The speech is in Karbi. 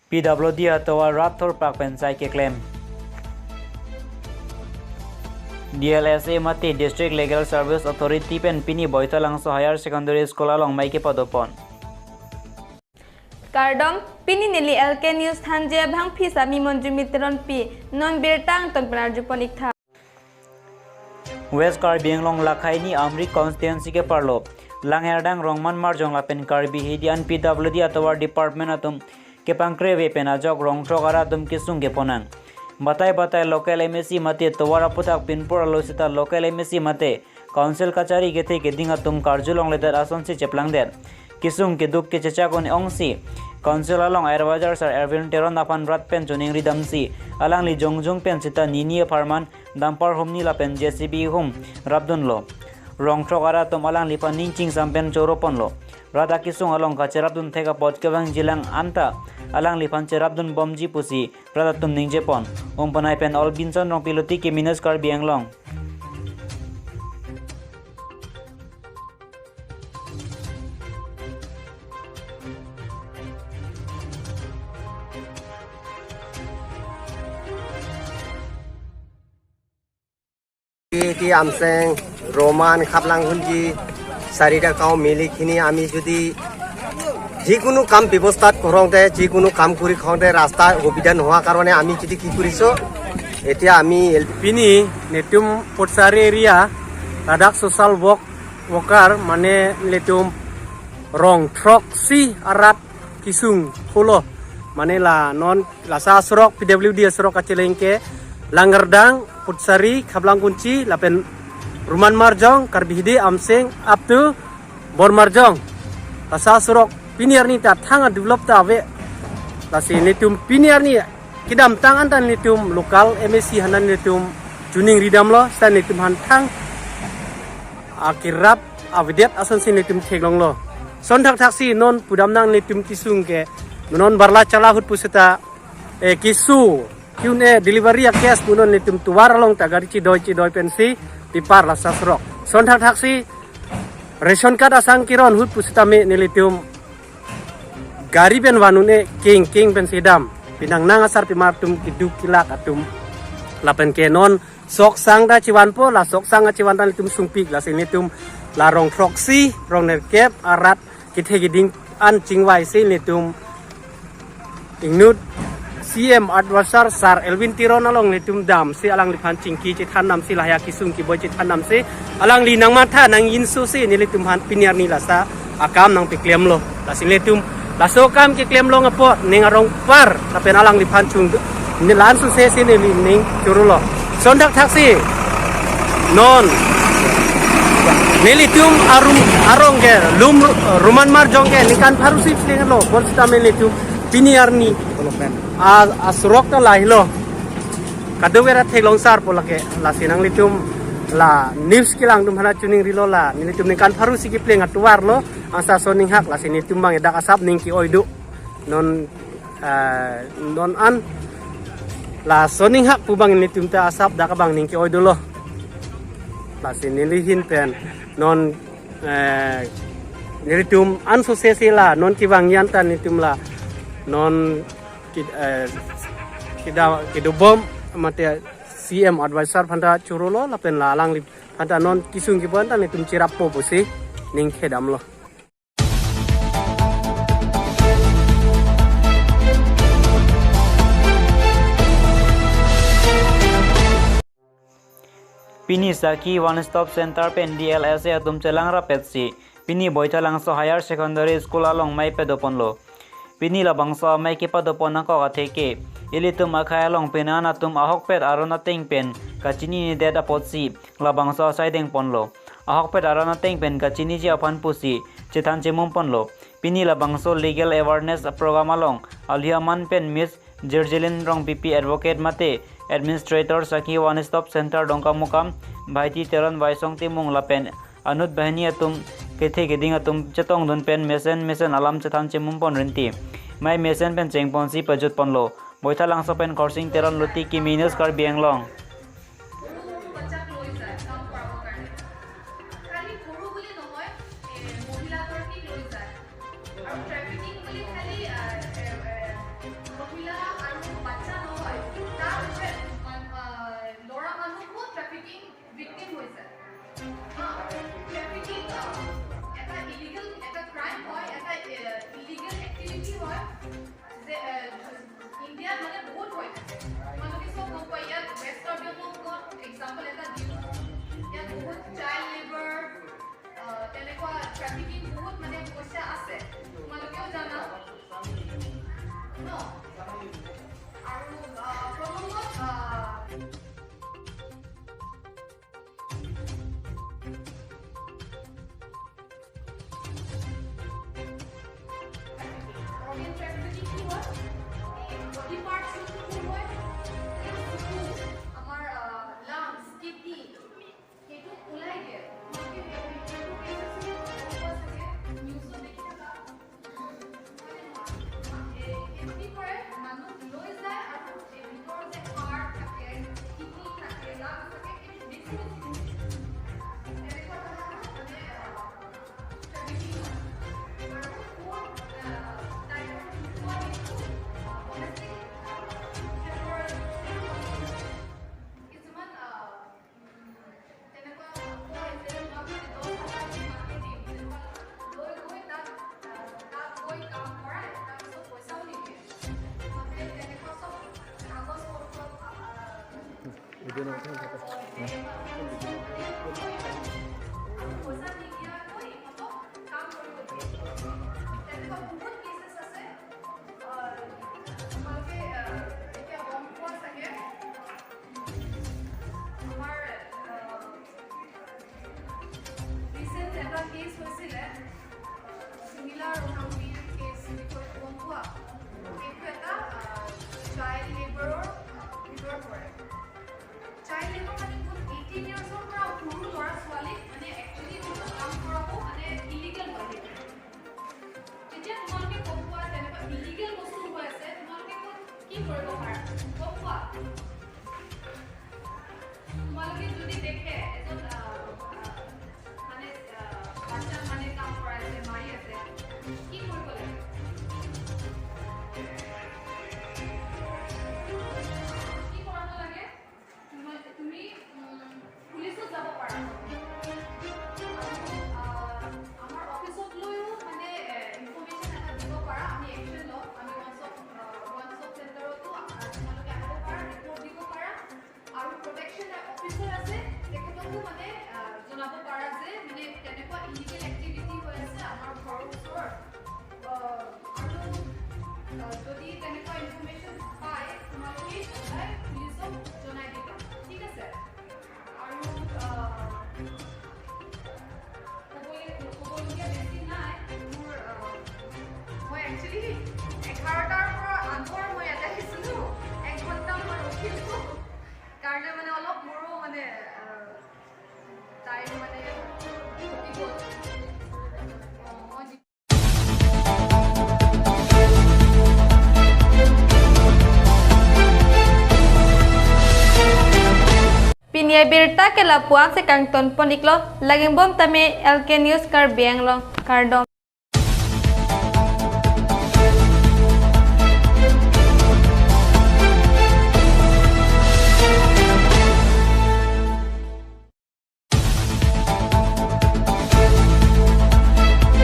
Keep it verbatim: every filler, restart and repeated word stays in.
P W D atovar rat thurpak pen sai keklem. D L S A mate District Legal Service Authority pen pini Boithalangso Higher Secondary School along mei kepadopon. Kardom, pini neli L K News thanji abangpi sami Monjumi Teronpi, non birta angton pen arjupon iktha. West Karbi Anglong lakhai ni Amri constituency keparlo Langerdang, Rongman Marjong lapen Karbi Hidi an P W D atovar department atum kepangkreve pen ajok rong throk arat atum kesung keponang. Batai batai local M A C mate tovar aputhak pinpur alo seta local M A C mate council kachari kethe keding atum karju longledet asonsi cheplangdet. Kesung keduk kechechak un-ongsi council along advisor Sir Erwin Teron aphan rat pen choningri damsi alangli jongjung pen seta nini apharman dumper humni lapen J C B hum rapdunlo. Rong throk arat atum alangliphan ning chingsam pen choroponlo. Rat akesung along kacherapdun thek apot kevangjilang anta alangliphan cherapdun bomji pusi rat atum ningjepon. Umpanai pen Olbinson Rongpi, Luti Kimi News, Karbi Anglong. এটি আমচেং, রমান, খাপলাং কুঞ্চি, চাৰিটা গাঁও মিলি কিনি আমি যদি যিকোনো কাম ব্যৱস্থাত কৰোঁতে, যিকোনো কাম কৰি খাওঁতে ৰাস্তা সুবিধা নোহোৱা কাৰণে আমি যদি কি কৰিছোঁ, এতিয়া আমি L P Pini netum Putsari area ladak social work worker mane nelitum rong throksi arat kesung pulo. Mane la non laso asorok P W D asorok kacheleng ke Langerdang, Putsari, Khaplang Kunchi, lapen Ruman Marjong, Karbi Hidi, Amseng, up to Bor Marjong. Laso asorok pini arni ta thang a-develop ta ave. Lasi netum pini arni kedamtang anta netum local M A C aphan netum choningri damlo, seta netum aphan thang akerap avedet asonsi netum theklonglo. Son thakthaksi non pudamnang netum kesung ke, non barla chala ahut puseta, eh, keso, kyun eh, delivery a-case pu non netum tovar along ta gari chedoi chedoi pensi pipar laso asorok. Son thakthaksi ration card asang keron ahut puseta me nelitum gari pen van un-e king king pensi dam. Penang nang asarpimar atum keduk kelak atum. Lapen ke non sok sang ta chevanpo, la sok sang ta chevan ta netum sungpik, lasi netum la rong throksi, rong nerkep arat kethe keding an chingvaisi netum ingnut C M advisor Sir Erwin Teron along netum damsi alangliphan chingki chethan damsi lahai akesung keboi chethan damsi alangli nangmatha nang-insosi nelitum aphan pini arni laso akam nangpeklemlo. Lasi netum laso akam keklemlong apot ning arong par lapen alangliphan chung ne la-an sosesi neli ning chorolo. Son thakthaksi non nelitum arum arong ke lum Ruman Marjong ke ningkan pharo si plenglo, bonsita nelitum pini arni a, asorok ta lahelo. Kadokave ra theklong sarpo lake, lasi nanglitum la news kelang atum aphan choningrilo, la nelitum ningkan pharo si kepleng atovarlo, angsa son ninghak, lasi netum bang dak asap ning ke-oi do. Non, eh, non an la son ninghak pu bang netum ta asap dak abang ning ke-oi dolo. Lasi neli ahin pen non, eh, nelitum an sosesi la non kevangji an ta netum la non kid-, eh, kida-, kedobom mate C M advisor aphan ta chorolo lapen la alangliphan ta non kesung keboi an ta netum cherappo pusi ning khedamlo. Pini Sakhi One Stop Center pen D L S A atum chelang rapetsi pini Boithalangso Higher Secondary School along mei padoponlo. Pini labangso amei kepadopon nangkok atheke, ilitum akhei along penan atum ahokpet aron ateng pen kachininedet apotsi labangso asai dengponlo. Ahokpet aron ateng pen kachiniji aphan pusi chethan chemumponlo. Pini labangso legal awareness program along alihaman pen Miss Jirjilin Rongpipi, advocate mate administrator Sakhi One Stop Center Dongkamukam, Bhaiti Teron, Waisong Timung lapen anut banghini atum kethe keding atum chetongdun pen mesen mesen alam chethan chemumpon rinti. Mei mesen pen chengponsi pajutponlo. Boithalangso pen Khorsing Teron, Luti Kimi News, Karbi Anglong. সৰু বাচ্চাক লৈ যায় কাম কৰাবৰ কাৰণে। খালি সৰু বুলি নহয়, এ, মহিলাগৰাকীক লৈ যায়। আৰু ট্ৰেফিকিং বুলি খালি, আ, এ, এ, ইয়াত মানে বহুত হৈ থাকে। তোমালোকে চব গম পোৱা, ইয়াত ৱেষ্ট কাৰ্বি আংলঙত এক্সাম্পল এটা দিওঁ, ইয়াত বহুত চাইল্ড লেবাৰ, আহ, তেনেকুৱা ট্ৰেফিকিং বহুত মানে সমস্যা আছে, তোমালোকেও জানা ন? আৰু, আহ, প্ৰথমত, আহ, অৰ্গেন ট্ৰেফিকিং কি হয়? এই বডি পাৰ্টছ যোনটো কি হয়? এই চকু, আমাৰ, আহ, লাংছ, কিডনী, সেইটো ওলাই দিয়ে। তোমালোকে সেইটো, সেইটো কেছ আছে, গম পোৱা চাগে, নিউজত দেখি থাকা। এই, এই কি কৰে? মানুহ লৈ যায় আৰু এই ভিতৰত যে হাৰ্ট থাকে, কিডনী থাকে, লাংছ থাকে, সেইটো বেছি বেছি দিয়ে। তেনেকুৱা ধৰণৰ মানে, আহ, আমাৰ, আহ, ৰিচেণ্ট এটা কেছ হৈছিলে, চিমিলাৰ ওনাম বিৰ কেছ বিষয়ে গম পোৱা? সেইটো এটা, আহ, চাইল্ড লেবাৰৰ, আহ, ভিতৰত পৰে। চাইল্ড লেবাৰ মানে কোন? এইটিন ইয়াৰ্ছৰ পৰা সৰু ল'ৰা ছোৱালীক মানে একচুৱেলি কাম কৰাব মানে ইলিগেল হয় সেইটো। যেতিয়া তোমালোকে গম পোৱা তেনেকুৱা ইলিগেল বস্তু হৈ আছে, তোমালোকে ক'ত কি কৰিব পাৰা? গম পোৱা? তোমালোকে যদি দেখে এজন, আহ, আহ, মানে, আহ, বাচ্চাক মানে কাম কৰাই আছে, মাৰি আছে, কি কৰিব লাগে? কি কৰাব লাগে? তুমি, তুমি, উম, পুলিচত যাব পাৰা। আৰু, আহ, আমাৰ অফিচত লৈও মানে, এ, ইনফৰমেশ্যন এটা দিব পাৰা, আমি একশ্যন ল'ম। আমি ওৱান ষ্টপ, আহ, ওৱান ষ্টপ চেণ্টাৰতো, আহ, তোমালোকে আহিব পাৰা, ৰিপৰ্ট দিব পাৰা। আৰু প্ৰটেকশ্যন অফিচাৰ আছে, তেখেতকো মানে, আহ, জনাব পাৰা যে মানে তেনেকুৱা ইলিগেল এক্টিভিটি হৈ আছে আমাৰ ঘৰৰ ওচৰত। আহ, আৰু, আহ, যদি তেনেকুৱা ইনফৰমেশ্যন পায়, তোমালোকে সদায় পুলিচক জনাই দিবা, ঠিক আছে? আৰু, আহ, ক'বলৈ, ক'বলগীয়া বেছি নাই। মোৰ, আহ, মই একচুৱেলি এঘাৰটাৰ পৰা আগৰ মই ইয়াতে আহিছিলোঁ, এক ঘণ্টা মই ৰখিলোঁ কাৰণে মানে অলপ মোৰো মানে, আহ, টাইম মানে ক্ষতি হ'ল। আহ, মই Pini abirta ke lapu-an si kangton pon iklo, laging bom tame L K News Karbi Anglong, kardom.